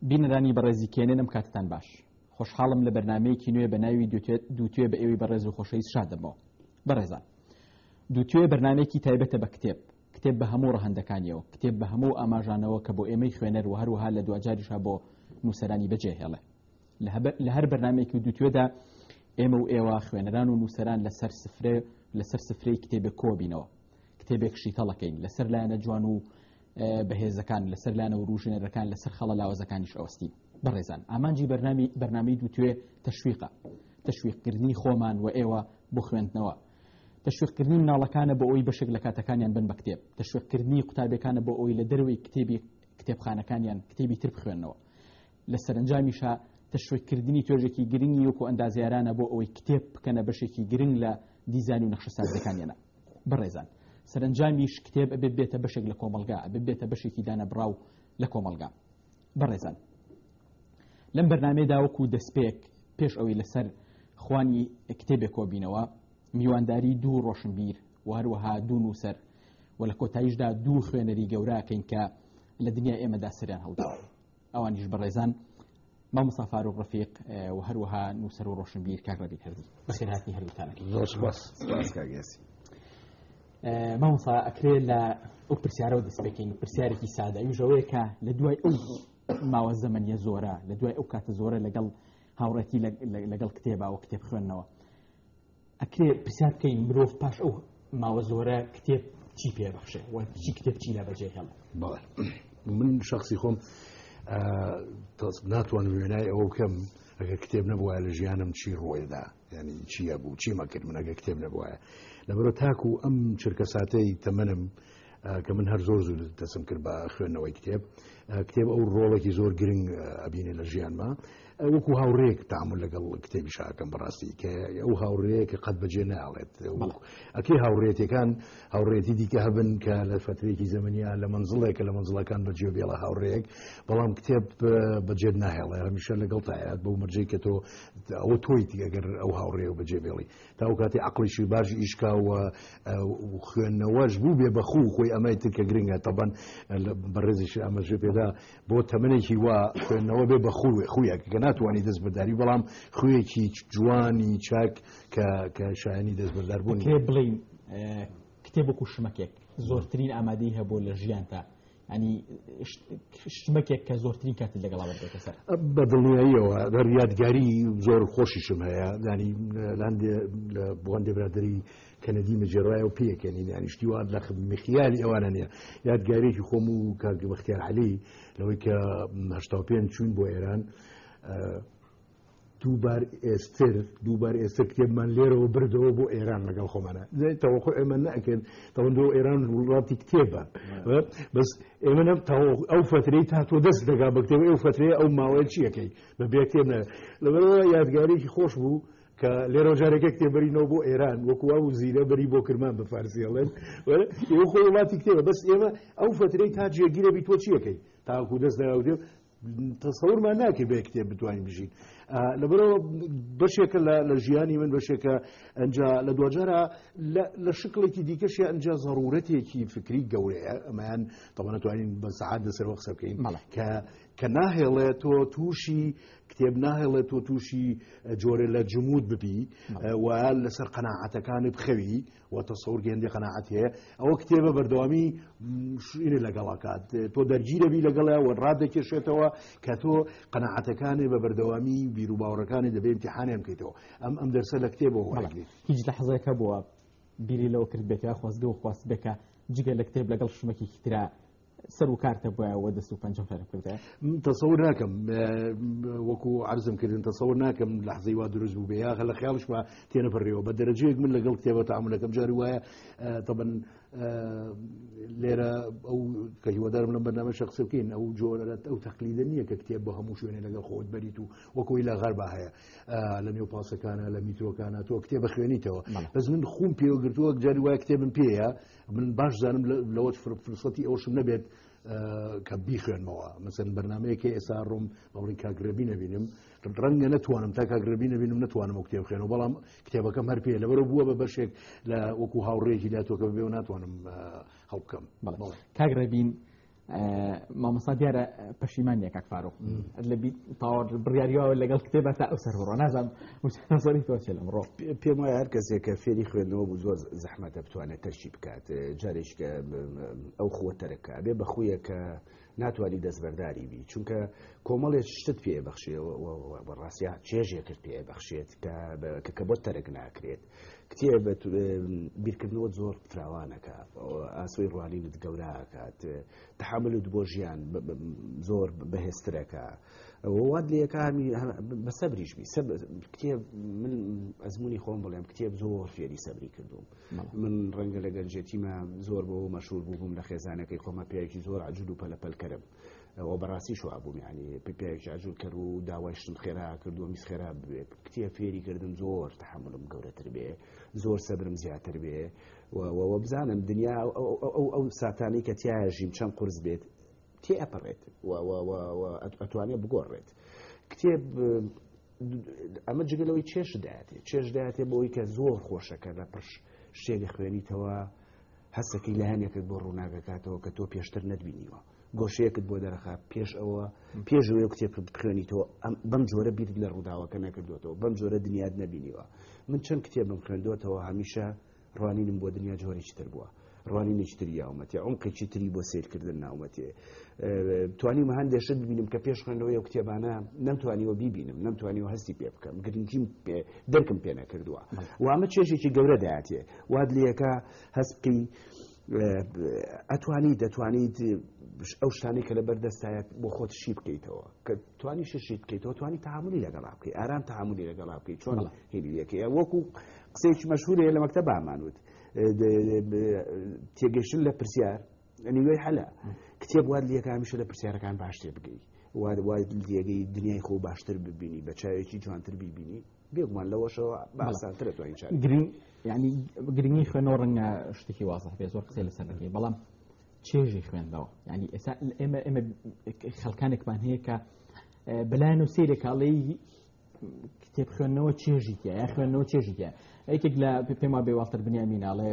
بینەرانی بەڕێزی کێنێن ئەم کاتتان باش. خۆشحاڵم لە بەرنامەیەکی نوێ بە ناوی دووتوێ بە ئێوەی بەڕێز و خۆشەویست شاد دەبمەوە. بەڕێزان دووتوێ بەرنامەیەکی تایبەتە بە کتێب، کتێب بە هەموو ڕەهەندەکانیەوە، کتێب بە هەموو ئاماژانەوە کە بۆ ئێمەی خوێنەر و هەروەها لە دواجاریشا بۆ نووسەرانی بەجێ هێڵێ. لە هەر بەرنامەیەکی دووتوێدا ئێمە و ئێوە خوێنەران و نووسەران لەسەر سفرێ لەسەر سفرەی کتێبێک کۆبینەوە. کتێبێک شیتەڵەکەین لەسەر لایەنە جوان و بەهێزەکان لەسەر لایەنە وروژێنەرەکان لەسەر خەڵە لاوازەکانیش ئەوەستین. بەڕێزان ئامانجی بەرنامی بەرنامەی دووتوێ تەشویقە، تەشویقکردنی خۆمان و ئێوە بۆ خوێندنەوە، تەشویقکردنی مناڵەکانە بۆ ئەوەی بەشێک لە کاتەکانیان بن بە کتێب، تەشویقکردنی قوتابیەکانە بۆ ئەوەی لە دەرەوەی کتێبی کتێبخانەکانیان کتێبی تر بخوێننەوە. لە سەرەنجامیشا تەشویقکردنی توێژێکی گرنگی وەکو ئەندازیارانە بۆ ئەوەی کتێب بکەنە بەشێکی گرنگ لە دیزاین و نەخشەسازیەکانیانە. بەڕێزان سەرەنجامیش کتێب ئەبێ بێتە بەشێک لە کۆمەڵگا، ئەبێ بێتە بەشێکی دانەبڕاو لە کۆمەڵگا. بەڕێزان لەم بەرنامەیەدا وەکو دەستپێک پێش ئەوەی لەسەر خوانی کتێبێک کۆبینەوە میوانداری دوو ڕۆشنبیر و هەروەها دوو نووسەر و لە کۆتاییشدا دوو خوێنەری گەوراکەین کە لە دنیای ئێمەدا سەریان هەڵداوە. ئەوانیش بەڕێزان مامۆستا فاروق ڕەفیق و هەروەها نووسەر و ڕۆشنبیر کاک ڕەبین هەردی. بەخێرهاتنی هەردووتانەکەی. زۆر سپاس. سپاس کاک یاسین. مامۆستا ئەکرێ لە ئەو پرسیارەوە دەست پێکەین، پرسیارێکی سادە، ئەویش ئەوەیە کە لە دوای ئەو ماوە زەمەنیە زۆرە، لە دوای ئەو کاتە زۆرە لەگەڵ هاوڕێتی لەگەڵ کتێبا و کتێب خوێندنەوە، ئەکرێ پرسیار بکەین مرۆڤ پاش ئەو ماوە زۆرە کتێب چی پێبەخشێ و چی کتێب چی لە بەجێ هێڵێ؟ بەڵێ من شخصی خۆم ناتوانم وێنای ئەوە بکەم ئەگەر کتێب نەبووایە لە ژیانم چی ڕۆیدا، یعنی چییە بوو چیمە کرد من ئەگەر کتێب نەبووایە. لەبەرە تاکو ئەم چرکە ساتەی تەمەنم کە من هەر زۆر زوو دەستم کرد بە خوێندنەوەی کتێب، کتێب ئەو ڕۆڵێکی زۆر گرنگ ئەبینێ لە ژیانما، وەکو هاوڕێیەک تەعامول لەگەڵ کتێبی شاکەم بەڕاستی کە ئەو هاوڕێیە کە قەت بەجێ ناڵێت. ئەکەی هاوڕێتەکان هاوڕێتی دیکە هەبن کە لە فترێکی زەمنیا لە منزڵێکە لە منزڵەکان بەجێ بێڵە هاوڕێیەک، بەڵام کتێب بەجێت ناهێڵێ، هەمیشە لەگەڵ تایەت بەو مەرجەی کە تۆ ئەوە تۆیت ئەگەر ئەو هاوڕێ و بەجێ بێڵی. تا ئەو کاتی عەقڵیشی باش ئیشکا و خوێندنەوەش بوو بێ بەخوو خۆی ئەمەی تر کە گرنگە. تەبەن بەڕێزیشی ئاماژەی پێدا بۆ تەمەنێکی وا خوێندنەوە بێ بەخوو خویەک کە ناتوانانی دەست بەرداری، بەڵام خویەکی جوانی چاک کە شایانی دەست بەرداربوون. کتێب بڵێین کتێب وەکو شمەکێک زۆرترین ئامادەی هەبوو لە ژیانتا، ینی شمەکێک کە زۆرترین کاتت لەگەڵا بەردێتە سەر؟ بە دڵنیاییەوە هەر یادگاری زۆر خۆشیشم هەیە، ینی لە بۆ هەندێ برادەری کەنەدی مەجێڕایە و پێکەنین، ینی شتی وا لە خیالی ئەوانە نییە. یادگاریێکی خۆم و کاک بەختیار عەلی لەوەی کە 85 چوون بۆ ئێران، دووبار ئێستر کتێبمان لێرەوە بردەوە بۆ ئێران لەگەڵ خۆمانە. تەوەقع ئێمە نەکرد، تەوەندەوە ئێران وڵاتی کتێبە، بەس ئێمە نەم ئەو فترەی تا تۆ دەست دەگا بە کتێب، ئەو فترەیە ئەو ماوەیە چیەکەی بە بێ کتێب نە. لەبەرەوە یادگاریێکی خۆش بوو کە لێرەوە جارێکە کتێبەرینەوە بۆ ئێران، وەکو ئەو زیرە بەری بۆ کرمان بە فارسی ئەڵێن. ئێوە خۆی وڵاتی کتێبە، بەس ئێمە ئەو فترەی تا جێگیرە بی تۆ چیەکەی تاکو دەست دەگا تەسەورمان ناکرد بێ کتێب بتوانین بژین. لەبەرەوە بەشێکە لە ژیانی من، بەشێکە ئەنجا لە دوجارە لە شکڵێکی دیکەشی ئەنجا ضرورەتێکی فکری گەورەیە. ئەمەیان تەوانە توانین بە سەعات لەسەرەوە قسە بکەین کە ناهێڵێت تۆ تووشی کتێب، ناهێڵێت تۆ تووشی جۆرە لە جمود ببی و لەسەر قەناعەتەکانی بخەوی و تەسەور گەندی قەناعەت هەیە. ئەوە کتێبە بەردەوامی شوێنێ لەگەڵاکات، تۆ دەرگیرەبی لەگەڵە و ڕادەکێشێتەوە کە تۆ قەناعەتەکانی بە بەردەوامی بیر و باوەڕەکانی دەبێ ئیمتیحانیان بکەیتەوە. ئەم دەرسە لە کتێبەوە وەرەگریت. هیچ لەحظەیەک هەبووە بیری لەوە کرد بێت یا خۆزگە و خواست بێت کە جگە لە کتێب لەگەڵ شمەکێکی ترا سەر و کارتە بواوە دەست و پەنجەم فەرق کردە؟ تەسەور ناکەم، وەکو عەرزم کردن تەسەور ناکەم لەحظەی وا دروست بوو بێ، یاخە لە خیاڵشما تێنەپەڕیەوە. بە دەرەجەیەک من لەگەڵ کتێبە تەعامولەکەم جاری وایە، تەبەن، لێرە ئەو کە هیوادارم لەم بەرنامە شەخسی بکەین، ئەو جۆرە ئەو تەقلیدە نییە کە کتێب بۆ هەموو شوێنێ لەگەڵ خۆت بەریت و وەکۆی لە غەربا هەیە، لە نێو پاسەکانە، لە میترۆکانە تۆ کتێبە خوێنیتەوە. بەس من خۆم پێوە گرتووە، جاری وایە کتێبم پێیە، من باش زانم لەوە فرسەتی ئەوشم نەبێت کە بیخوێنمەوە. مەسەن بەرنمەیەکە ئێستا ڕۆم بەڵی کاگرەبی نەبینم، ڕەنگە نەتوانم تا کاگرەبی نەبینم نەتوانم ئەو کتێب خوێنەوە، بەڵام کتێبەکەم هەر پێ لەبەرەوە بووە بە بەشێک لە وەکو هاوڕێکی لە تۆکە بێ و ناتوانم هەڵبکەم. کاگرەبین مامۆستا دیارە پەشیمان نیە کاک فاروق لە تاوە بڕیاریاوە لەگەڵ کتێبە تا ئەو سەر بڕۆ نازانم نظری تۆ چێ لەمڕۆ. پێم وایە هەر کەسێک کە فێری خوێندنەوە بوو زۆر زەحمەتە بتوانێت تەرکی بکات، جارێک کە ئەو خووە تەرکە بێ بە خوویە کە ناتوانانی دەستبەرداری بی، چونکە کۆمەڵێک شتت پێ بەخشێ بەڕاستیا چێژێکت پێ بەخشێت کە بۆ تەرک ناکرێت. کتێب بیرکردنەوە زۆر فراوانەکە، ئاسۆی ڕوانینت گەوراکات، تحملت بۆ ژیان زۆر بەهێزترەکە، وات لەکە بە سەبریش بی. کتێب من ئەزمموی خۆم بڵێم کتێب زۆر فێری سەبری کردوم. من ڕەنگە لە گەنجێتیمە زۆر بۆ مەشهور بووم لە خێزانەکەی خۆمە پیاوێکی زۆر عجول و پەلەپەلکەرم و بەڕاستی شووا بووم، ینی پیاوێکی عجول کەر و داوای شتم خێرا کردووە میز خێرا ببێت. کتێب فێری کردم زۆر تحملم گەورەتر بێ، زۆر سەبرم زیاتر بێ و بزانم دنیا ئەو ساتانەی کە تایە ژیم چەند قورس بێت تێ ئەپەڕێت ئەتوانێت بگۆڕێت. کتێب ئەمە جگە لەوەی چێژ دایەتێ، چێژ دایەتێ بۆی کە زۆر خۆشەکە لە پڕش شتێک خوێنیتەوە هەستەکەی لایەنێکت بۆ ڕووناگەکاتەوە کە تۆ پێشتر نەتبینیوە، گۆشەیەکت بۆ دەرەخا پێش ئەوە پێشەوەی کتێب بخوێنیتەوە بەم جۆرە بیرت لە ڕووداوەکە نەکردوێتەوە، بەم جۆرە دنیات نەبینیوە. من چەند کتێبم خوێندوێتەوە هەمیشە ڕوانینم بۆ دنیا جۆرێکی تر بووە، ڕوانینێکی تری یاومەتێ، عمقێکی تری بۆ سیرکردن ناومەتێ. توانیم هەندێک شت ببینم کە پێش خوێندنەوەی ئەو کتێبانە نەمتوانیوە بیبینم، نەمتوانیوە هەستی پێ بکەم، گرنگیم پێ دەرکم پێ نەکردووە. و ئەمە چێژێکی گەورە دایەتێ، وات لەکە هەست بکەی ئەتوانی دەتوانیت ئەو شتانەی کە لە بەردەستایەت بۆ خۆت شی بکەیتەوە، کە توانی ششی بکەیتەوە توانی تعاملی لەگەڵا بکەی، ئارام تعاملی لەگەڵا بکەی. چۆن هێنیەکەی وەکو قسەیەکی مەشهورەیە لە مەکتەبا ئامانوت، تێگەشتن لە پرسیار نیوەی حەلە. کتێب وات لەکە هەمیشە لە پرسیارەکان باش تێ بگەی، وات لێگەی دنیای خۆ باشتر ببینی، بە چاوێکی جوانتر بیبینی. بێگومان لەوەشەوە باسانترە توانین چاوی. گرنگ، یعنی گرنگی خوێندنەوە ڕەنگە شتێکی وازح بێ، زۆر قسەی لەسەر نەکەی، بەڵام چێژی خوێندنەوە یعنی ئێستا ئێمە خەڵکانێکمان هەیە کە بەلایەن و سەیرێک ئەڵێی کتێب خوێندنەوە چێژی تیا یا خوێندنەوە چێژی تیا. یەکێک لە پێم وابێ واڵتەر بنیامین ئەڵێ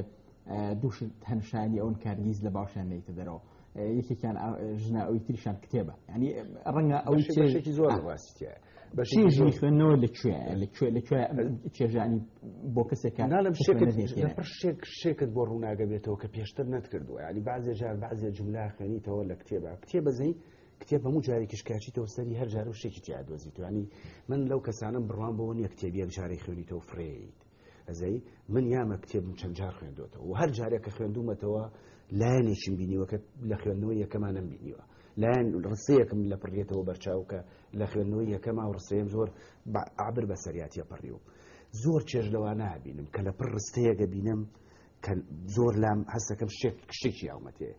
دوو شت هەن شایانی ئەون کارگیز لە باوشیان نەیتە دەرەوە، یەکێکیان ژنە ئەوی تریشان کتێبە. یعنی ڕەنگە ئەو بەشێکی زۆر ڕاستی تیا. چێژی خوێندنەوە لەکوێ؟ لەکوێ؟ لەکوێ چێژانی بۆ کەسێکە نالم لەپڕ شێکت بۆ ڕووناگە بێتەوە کە پێشتر نەتکردووە. یعنی بەعزێ جار بەعزێ جوملە خوێنیتەوە لە کتێبە، کتێبە زەی کتێب هەموو جارێکیش کاچیتەوە سەری هەر جارە و شتێکی تیا دۆزیتەوە. یعنی من لەو کەسانم بڕوام بەوە نییە کتێب یەک جارەی خوێنیتەوە فرێیت. ئەزەی من یامە کتێبم چەند جار خوێندوێتەوە و هەر جارێک کە خوێندومەتەوە لایەنێکیم بینیوە کە لە خوێندنەوەی یەکەمانم بینیوە، لایەن ڕسەیەکم لە پڕێتەوە بەرچاو کە لە خوێندنەوەی یەکەما و ڕسەیەم زۆر عبر بە سەریاتیە پەڕیوم. زۆر چێژ لەوە نابینم کە لە پڕ ڕستەیەکە بینم کە زۆر لام هەستەکەم شتێکی یاومەتێ،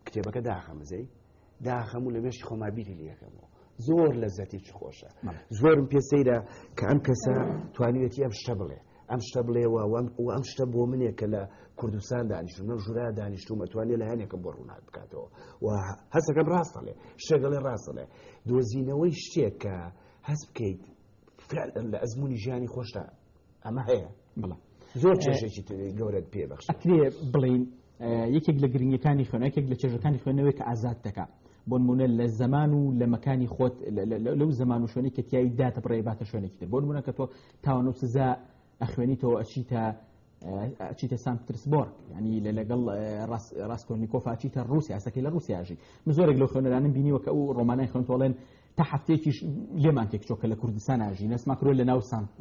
کتێبەکە داخەم زەی داخەم و لە مێشکی خۆما بیری لێکەمەوە. زۆر لە زەتێکی خۆشە. زۆرم پێ سەیرە کە ئەم کەسە توانیوێتی ئەم شتە بڵێ، ئەم شتە بڵێ و ئەم شتە بۆ منێک کە لە کوردستان دانیشتوم، لەم ژوورا دانیشتوم، ئەتوانێت لایەنێکم بۆ ڕووناک بکاتەوە و هەستەکەم ڕاستەڵێ، شتێکەڵێ ڕاستەڵێ. دۆزینەوەی شتێک کە هەست بکەیت فعلاً لە ئەزمموی ژیانی خۆشدا ئەمە هەیە. زۆر چێژێکی گەورەت پێ بەخشێت. ئەکرێ بڵێین یەکێک لە گرنگەکانی خوێنەوە، یەکێک لە چێژەکانی خوێندنەوەی کە ئازاد دەکا. بۆ نمونە لە زەمان و لە مەکانی خۆت، لەو زەمان و شوێنی کە تیایی داتە بڕێ باتە شوێنێکی تر. بۆ نمونە کە تۆ تاوان و سزا ئەخوێنیتەوە ئەچیتە سان پترسبۆرگ، یعنی لەگەڵ ڕاستکۆنیکۆف ئەچیتە ڕووسیا، ئەسەکەی لە ڕووسیاژی. من زۆرێک لەو خوێنەرانم بینیوە کە ئەو ڕۆمانای خوێندتۆڵێن تا هەفتەیەکیش لێمان تێکچۆ کە لە کوردستان ئاژی، نەسما کرۆ لە ناو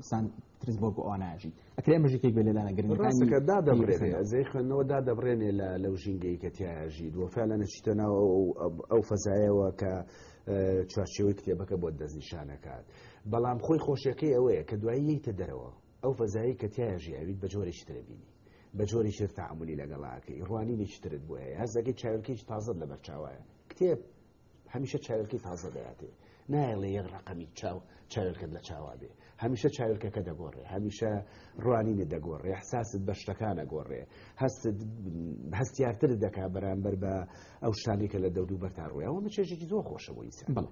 سان پترسبۆرگ و ئەوانە ئاژی. ئەکرێ ئەمە ژێکێک بێ لەلایەن گرنگەکانی ڕاستەکە دادەبڕێنێ، پێویستە. ئەزەی خوێندنەوە دادەبڕێنێ لەو ژینگەی کە تیاژیت و فعلا نەچیتە ناو ئەو فەزایەوە کە چوارچێوەی کتێبەکە بۆت دەستنیشانەکات. بەڵام خۆی خۆشیەکەی ئەوەیە کە دوایی یەیتە دەرەوە ئەو فەزایی کە تیاژی ئەویت بە جۆرێکی ترە بینی، بە جۆرێکی تر تەعامولی لەگەڵاکەی، ڕوانینێکی ترت بۆ هەیە، هەستەکەی چاویلکەیەکی تازەت لەبەر چاوایە. کتێب هەمیشە چاویلکەی تازە دەیاتێ، نایەڵێ یەک ڕقەمی چاویلکەت لە چاوا بێ، هەمیشە چاویلکەکە دەگۆڕێ، هەمیشە ڕوانینت دەگۆڕێ، احساست بە شتەکان دەگۆڕێ، هەستیارترت دەکا بەرامبەر بە ئەو شتانەی کە لە دەوروبەرتا ڕوویەوە. ئەمە چێژێکی زۆر خۆشە بۆ ئینسان.